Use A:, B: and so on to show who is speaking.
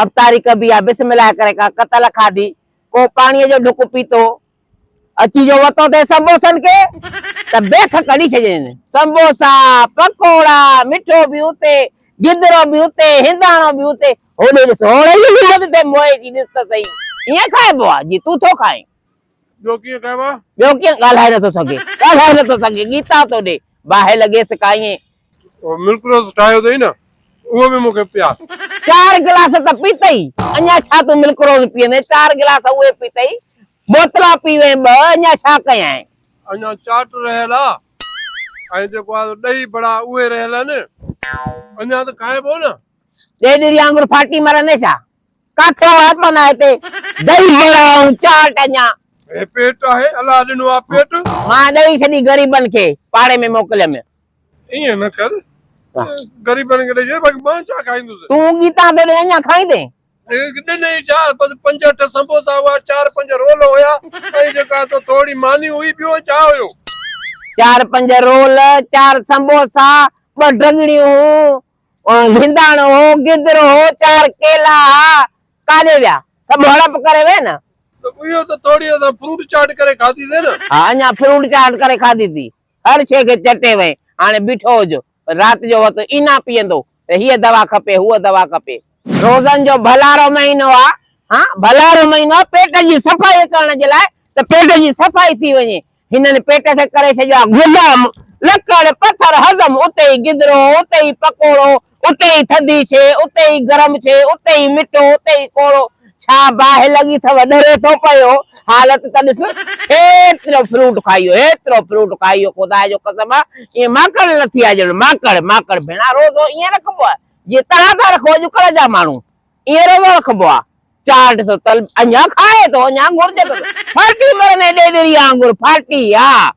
A: افطاري ڪبي آ، بسم الله ڪري ڪا ڪتل کاڌي، ڪو پاڻيء جو ڍڪ پيتو، اچي جو وتو اٿئي سمبوسن کي ته بيک ڪڍي ڇڏين. سمبوسا، پڪوڙا، مٺو به اتي، گدرو به اتي، هنداڻو به اتي. هوڏي ڏس، هوڙي جي همت ٿئي موئي جي، ڏس ته سهي. ائين کائبو آ، جي تون ٿو کائين.
B: ٻيو ڪيئن کائبو آ؟
A: ٻيو ڪيئن؟ ڳالهائي نٿو سگهي، ڳالهائي نٿو سگهي، ڳيتا ٿو ڏي. باهه لڳيس ڪائين.
B: اهو ملڪ روز ٺاهيو اٿئي نه، اهو به مون کي پيار.
A: چار گلاس ته پيتئي، اڃا ڇا تون ملڪ روز پيئندين؟ چار گلاس اهي پيتئي، بوتلان پي وئين ٻه، اڃا ڇا ڪيائين؟
B: اڃا چاٽ رهيل آ ۽ جيڪو آ سو ڏهي بڙا اهي رهيل آهن، اڃا ته کائبو نه.
A: ڏيڏري وانگر ڦاٽي مرندين ڇا؟ ڪاٿو آ معنيٰ هتي ڏهي بڙا ۽ چاٽ اڃا.
B: هي پيٽ آهي، الله ڏنو آ پيٽ.
A: مان ڏئي ڇڏي غريبن کي، پاڙي ۾ موڪليم.
B: ائين نه ڪر، غريبن کي ڏئي ڇڏ، باقي مان ڇا کائيندس؟
A: تون ڳيتان ٿو ڏئين، اڃا کائيندين؟
B: ڏنئي ڇا، بس پنج اٺ سمبوسا هئا، چار پنج رول هيا ۽ جيڪا سو ٿوري ماني هئي، ٻيو ڇا هيو؟
A: چار پنج رول، چار سمبوسا، ٻه ڊڳڙيون هون، هنداڻو هو، گدرو هو، چار ڪيلا ها، ڪاڏي ويا؟ سڀ هڙپ ڪري وئين نه؟
B: ته اهو ته ٿوري اسان فروٽ چاٽ ڪري کاڌي سي نه.
A: ها، اڃا فروٽ چاٽ ڪري کاڌي ٿي. هر شيء کي چٽي وئين، هاڻي بيٺو هج، رات جو وقت اينا پيئندو ته هيء دوا کپي، هوء دوا کپي. روزن جو ڀلارو مهينو آ، ها ڀلارو مهينو آ، پيٽ جي صفائي ڪرڻ جي لاء ته پيٽ جي صفائي ٿي وڃي. هنن پيٽ کي ڪري ڇڏيو آ گدام، لڪڙ، پٿر، هضم، اتي ئي گدرو، اتي ئي پڪوڙو، اتي ئي ٿڌي شيء، اتي ئي گرم شيء، اتي ئي مٺو، اتي ئي ڪوڙو. ڇا باهه لڳي اٿو، ڏري ٿو پيو. حالت ته ڏس، هيترو فروٽ کائي ويو، هيترو فروٽ کائي ويو، خدا جو قسم آ، ائين ماڪڙ لٿي آ ڄڻ ماڪڙ، ماڪڙ ڀيڻا روزو ائين رکبو آ، جيئن توهان ٿا رکو اڄڪلهه جا ماڻهو، ائين روزو رکبو آ. چاٽ ٿو طلب، اڃا کائي ٿو، اڃا گهرجي ٿو. ڦاٽي مرندين ڏيڏري وانگر، ڦاٽي، ها.